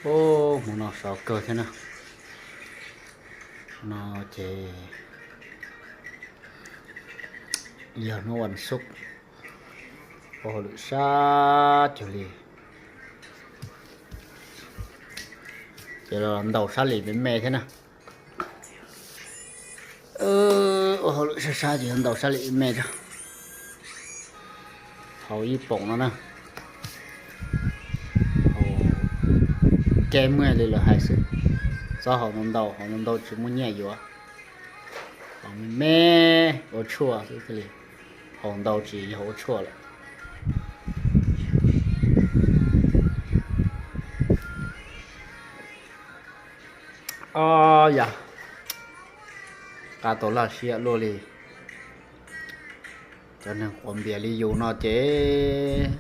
Ub, hmo no sov kawg thiab na. No ces yog hnub vas xuj, ua hauj lwm sab cuag li. Ces los ntaus sab lim me me thiab na. Ua hauj lwm sab sab ces ntaus sab lim me me tso. Haus ib poom no na. Haus kev muag li lawv hais xwb. Txhob haus ntau ntau, haus ntau ntau tsis muaj nyiaj yuav. Haus me me ua tshuaj xwb thiaj li. Haus ntau tsis yog ua tshuaj lawm. Ob yam, qab tau laj siab luaj li. Cov neeg quav npias li yus no ces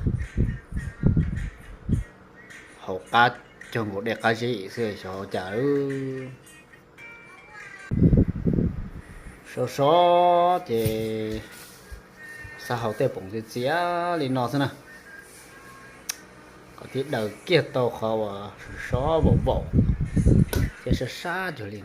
haus qab cog nkaus dej qab zib xwb xyov cas. Sov sov ces xav haus tej poom txias txias li no xwb na, kom thiaj daws kiag tau qhov uas sov sov vaum vaum thiab sab sab cuag li.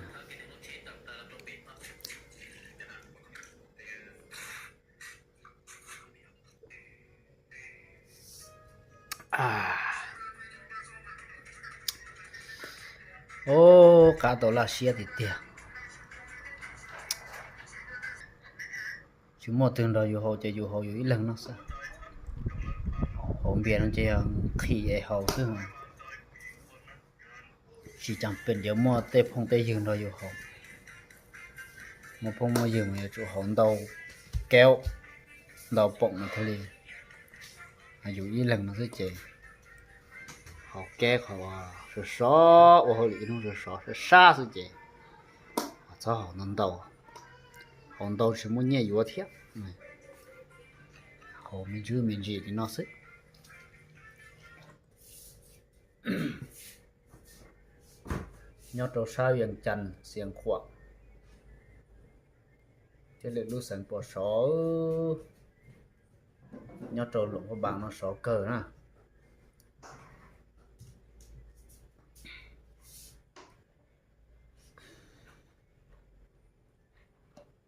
Ub, qab tau laj siab tiag tiag. Tsis muaj twg nrog yus haus ces yus haus yus ib leeg no xwb. Haus npias no ces yog qhia es haus xwb. Tsis tas pem yuav muaj tej phooj tej ywg nrog yus haus. Muaj phooj muaj ywg mas yuav tsum haus ntau kev, ntau poom no thiaj li. Yus ib leeg no xwb ces haus kev qhov sov sov, ua hauj lwm ib hnub sov sov sab sab xwb ces txhob haus ntau ntau. Haus ntau tsis muaj nyiaj yuav thiab. Haus me ntsis me ntsis li no xwb. Nyob rau sab Vias Cas, Xias Khuam thiab lwm lub xeev puas sov, nyob rau Luam Phaj Npas no sov kawg na.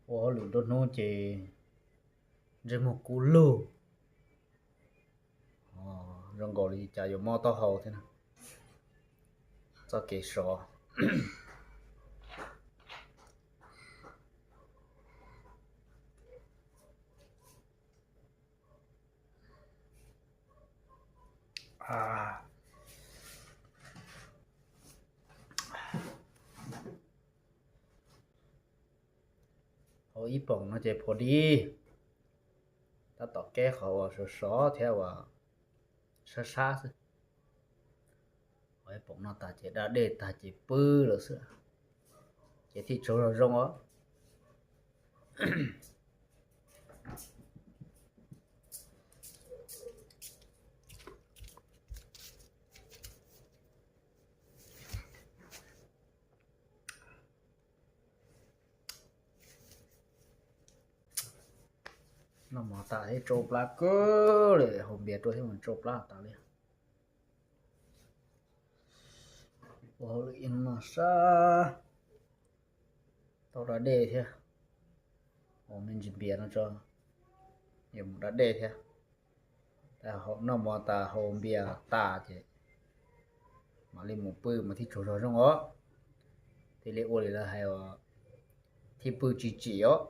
Ua hauj lwm nruab hnub ces ntsej muag kub lug. Zoo nkaus li cas yuav mob taub hau thiab na. Txoj kev sov. Haus ib poom no ces phuav di, tab tom keb qhov uas sov sov thiab uas sab sab xwb. Haus ib poom no tag ces da dej tag ces pw lawm xwb, ces thiaj tsaug zog zoo os. Noj mov tas thiab tsau plab kawg li, haus npias rau thiab mus tsau plab tas li. Ua hauj lwm ib hnub no sab, tau da dej thiab. Ua me ntsis npias no tso, yuav mus da dej thiab. Noj mov tas haus npias tas ces mam li mus pw mas thiaj tsaug zog zoo os. Thiaj li ua li lawv hais os, thiaj pw tsis tsim os.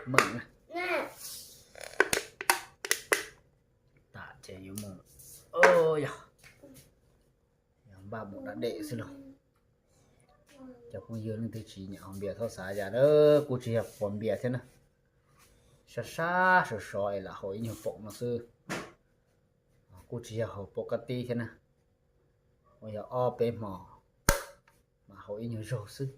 Meem, tas ces yuav mus, yog, yog npaj mus da dej xwb lauj. Cov phooj ywg leej twg tsis nyiam haus npias txhob xav yam, kuj tsis yog phuav npias thiab na. Sab sab sov sov es lam haus ib nyuag poom no xwb. Kuj tsis yog haus pom kab tib thiab na. Ua yog ob peb hmo mas haus ib nyuag zaug xwb.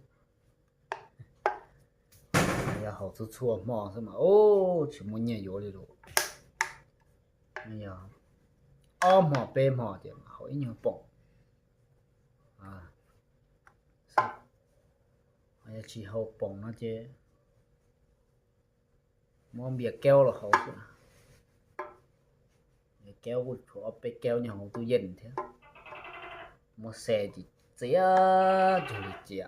Yog haus txhua txhua hmo xwb mas ub tsis muaj nyiaj yuav li lawm. Yog ob hmo peb hmo ces haus ib nyuag poom. Yog tsis haus poom no ces muab npias kaub los haus xwb. Npias kaub kuj tshuav ob peb kaub nyob hauv tub yees thiab. Muab xaws ces txiav cuag li cia.